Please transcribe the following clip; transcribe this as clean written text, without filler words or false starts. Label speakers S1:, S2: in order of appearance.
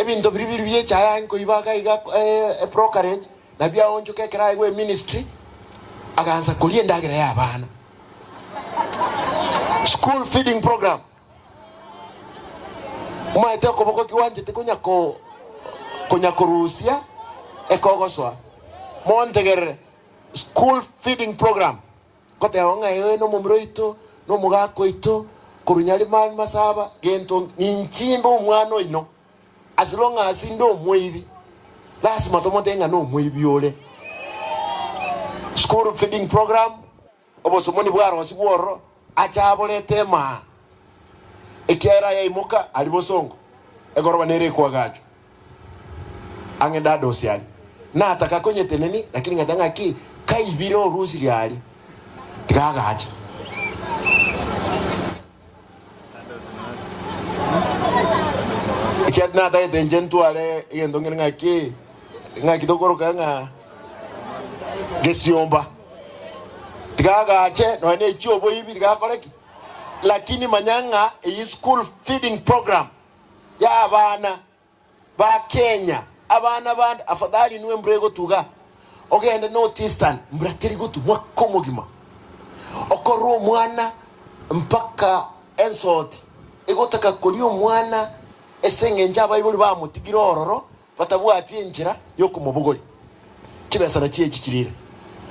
S1: Ebinto biria biri bie echae aye nkoiba iga iga ebrokerage nabio aonchoka ekero aegwe eministry agansa koria endagera ya abana. School feeding program. Omaete okoboko ki gwanchete konya ko konya korusia ekogosoa. Montegerere, school feeding program. Ngoteba ng'a oyo nomomura oito, na omogaka oito, korwa Nyarimari Masaba, gento ninchimbe omwana oino, as long as inde omoibi, lasima tomotebie ng'a nomoibi ore. School feeding program, obosomoni bwarosigwe ororo, ache aborete emaa, ekiagera ayaimoka aria bosongo, egoroba nere ekoagachwa. Ang'e ndadosie aria. Nataka konyetenenia, lakini ngateba ng'aki kaibire orusirie aria, tiga agache. Ekiagera tinatagete inche ntware egento ng'ire ng'aki, ng'aki tokoroka ng'a gesiomba. Tiga agache, nonya ne echio oboibi tiga akore ki? Lakini manya ng'a eyio school feeding program. Y'abana ba Kenya, abana bande afadhali inwe embura egotuga ogende North Eastern mbura teri gotu mwaka omogima okorora omwana mpaka ensoti egotaka koria omwana ase eng'encho abaibori bamotigire ororo batabwati enchera yokomobogoria chibesa nachio echi chirire.